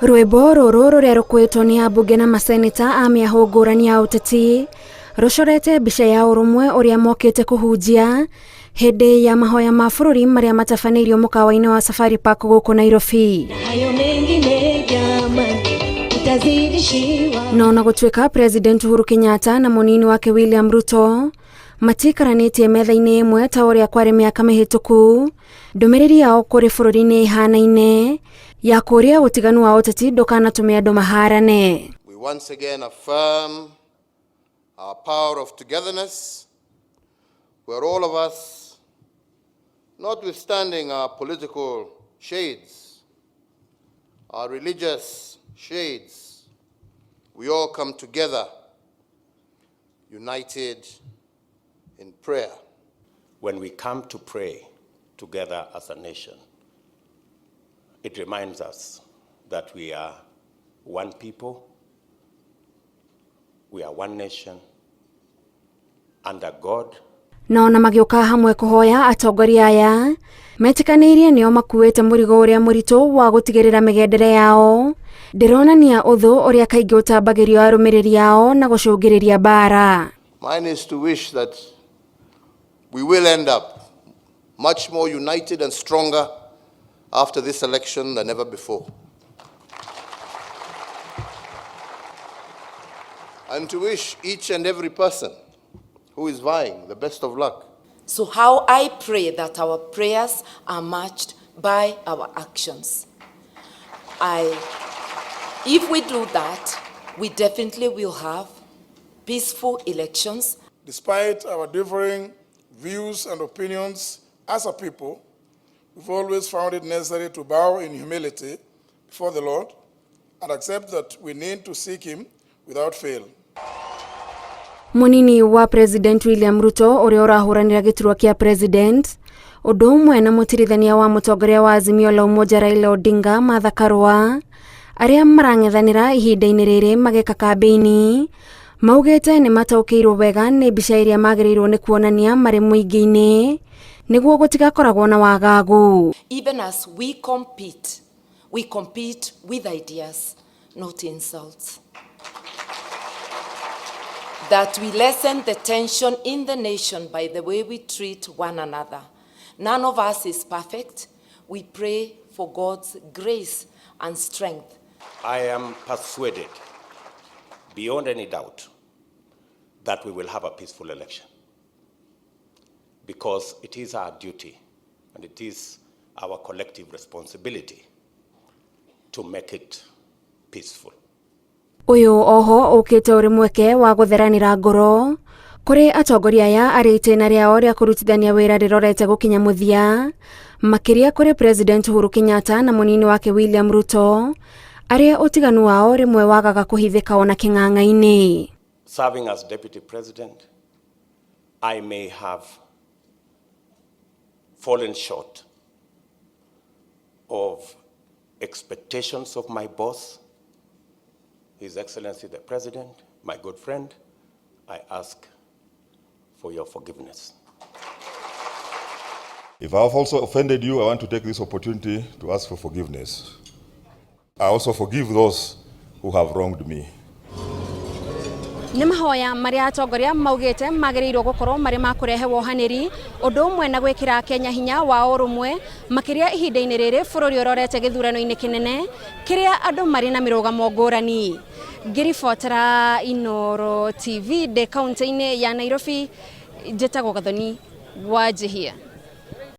Rwĩmbo rũrũ rũrĩa rũkwĩtwo nĩ ambunge na maseneta a mĩahũ ngũrani ya ũteti rũcorete mbica ya ũrũmwe ũrĩa mokĩte kũhunjia hĩndĩ ya mahoya ma bũrũri marĩa matabanĩirio mũkawa-inĩ wa Safari Park gũkũ Nairobi. No na gũtuĩka President Uhuru Kenyatta na mũnini wake William Ruto matikaranĩtie metha-inĩ ĩmwe ta ũrĩa kwarĩ mĩaka mĩhĩtũku, ndũmĩrĩri yao kũrĩ bũrũri nĩ ĩhanaine ya kũũria ũtiganu wa ũteti ndũkanatũme andũ maharane. We once again affirm our power of togetherness, where all of us, notwithstanding our political shades, our religious shades, we all come together, united in prayer. When we come to pray together as a nation, it reminds us that we are one people, we are one nation, under God. Na ona magĩũka hamwe kũhoya, atongoria aya metĩkanĩirie nĩo makuĩte mũrigo ũrĩa mũritũ wa gũtigĩrĩra mĩgendere yao ndĩronania ũthũ ũrĩa kaingĩ ũtambagĩrio arũmĩrĩri ao na gũcũngĩrĩria mbara. Mine is to wish that we will end up much more united and stronger after this election than ever before. And to wish each and every person who is vying the best of luck. So, how I pray that our prayers are matched by our actions. If we do that, we definitely will have peaceful elections. Despite our differing views and opinions as a people, we've always found it necessary to bow in humility before the Lord and accept that we need to seek Him without fail. Munini wa President William Ruto ũrĩa ũrahũranĩra gĩturwa kĩa president ũndũ ũmwe na mũtirithania wa mũtongoria wa Azimio la Umoja Raila Odinga, Martha Karua, arĩa marang'ethanĩra ihinda-inĩ rĩrĩ magĩka kambĩini, maugĩte nĩ mataũkĩirwo wega nĩ mbica ĩrĩa magĩrĩirwo nĩ kuonania marĩ mũingĩ-inĩ nĩguo gũtigakoragwo na wagagu. Even as we compete, we compete with ideas, not insults. That we lessen the tension in the nation by the way we treat one another. None of us is perfect. We pray for God's grace and strength. I am persuaded, beyond any doubt, that we will have a peaceful election, because it is our duty and it is our collective responsibility to make it peaceful. Ũyũ oho ũkĩte ũrĩ mweke wa gũtheranĩra ngoro kũrĩ atongoria aya arĩa itĩna rĩao rĩa kũrutithania wĩra rĩrorete gũkinya mũthia, makĩria kũrĩ President Uhuru Kenyatta na mũnini wake William Ruto, arĩa ũtiganu wao rĩmwe wagaga kũhithĩka ona kĩng'ang'a-inĩ. Serving as deputy president, I may have fallen short of expectations of my boss, His Excellency the President, my good friend. I ask for your forgiveness. If I have also offended you, I want to take this opportunity to ask for forgiveness. I also forgive those who have wronged me. Nĩ mahoya marĩa atongoria maugĩte magĩrĩirwo gũkorwo marĩ ma kũrehe wohanĩri ũndũ ũmwe na gwĩkĩra Kenya hinya wa ũrũmwe, makĩria ihinda-inĩ rĩrĩ bũrũri ũrorete gĩthurano-inĩ kĩnene kĩrĩa andũ marĩ na mĩrũgamo ngũrani. Ngĩribotera Inoro TV ndĩ kaunti-inĩ ya Nairobi, njĩtagwo Gathoni Wanjihia.